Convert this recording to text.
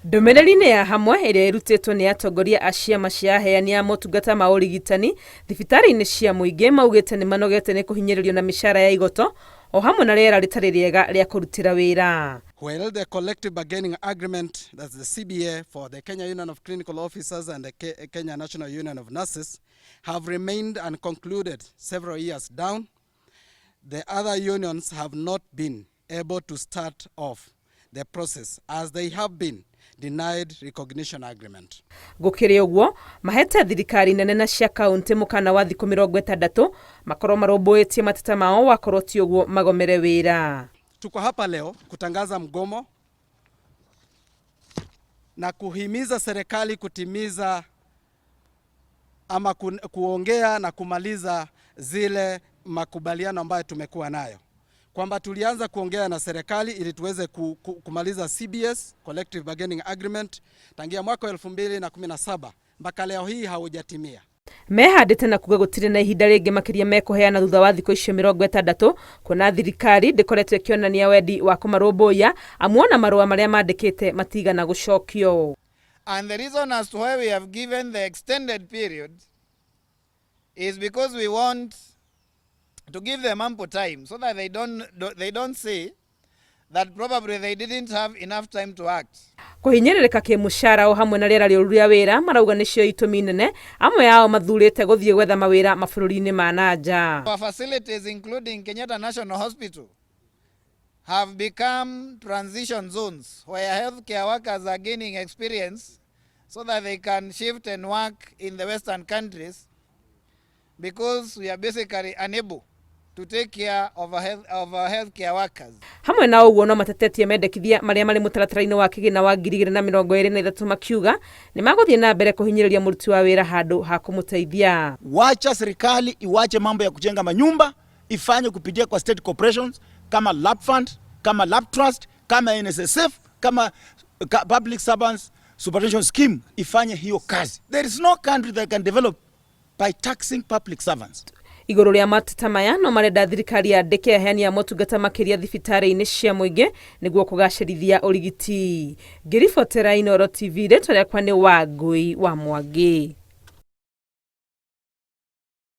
Ndũmĩrĩri-inĩ ya hamwe ĩrĩa ĩrutĩtwo nĩ atongoria a ciama cia aheani a motungata ma ũrigitani thibitarĩ-inĩ cia mũingĩ maugĩte nĩ manogete nĩ kũhinyĩrĩrio na mĩcara ya igoto o hamwe na rĩera rĩtarĩ rĩega rĩa kũrutĩra wĩra. While the collective bargaining agreement, that's the CBA for the Kenya Union of Clinical Officers and the Kenya National Union of Nurses, have remained unconcluded several years down, the other unions have not been able to start off the process as they have been denied recognition agreement. Gũkĩrĩ ũguo, mahete thirikari nene na cia kaunti mũkana wa thikũ 60 makorwo marũmbũĩtie mateta mao, wakorwo ti ũguo magomere wĩra. Tuko hapa leo kutangaza mgomo na kuhimiza serikali kutimiza ama kuongea na kumaliza zile makubaliano ambayo tumekuwa nayo, kwamba tulianza kuongea na serikali ili tuweze kumaliza CBS, Collective Bargaining Agreement, tangia mwaka wa 2017 mpaka leo hii haujatimia. Mehandĩte na kuga gũtirĩ na ihinda rĩngĩ makĩria mekũheana thutha wa thikũ icio 60, kuona thirikari ndĩkoretwo ĩkĩonania wendi wa kũmarũmbũiya, amu ona marũa marĩa mandĩkĩte matigana gũcokio. And the reason as to why we have given the extended period is because we want to give them ample time so that they don't say that probably they didn't have enough time to act. Kũhinyĩrĩrĩka kĩmũcara o hamwe na rĩera rĩũru rĩa wĩra marauga nĩcio itũmi nene amwe ao mathurĩte gũthiĩ gwetha mawĩra mabũrũri-inĩ ma na nja. Our facilities, including Kenyatta National Hospital, have become transition zones where healthcare workers are gaining experience so that they can shift and work in the Western countries, because we are basically unable to take care of our healthcare workers. Hamwe na ũguo, no matetetie mendekithia marĩa marĩ mũtaratara-inĩ wa kĩgĩna wa 2023, makiuga nĩ magũthiĩ na mbere kũhinyĩrĩria mũruti wa wĩra handũ ha kũmũteithia. Wacha serikali iwache mambo ya kujenga manyumba, ifanye kupitia kwa state corporations kama Lap Fund, kama Lap Trust, kama NSSF, kama Public Servants Superannuation Scheme, ifanye hiyo kazi. There is no country that can develop by taxing public servants. Igũrũ rĩa mateta maya, no marenda thirikari yandĩke aheani a motungata makĩria thibitarĩ-inĩ cia mũingĩ nĩguo kũgacĩrithia ũrigiti. Ngĩribotera Inooro TV, rĩtwa rĩakwa nĩ Wangũi wa Mwangi.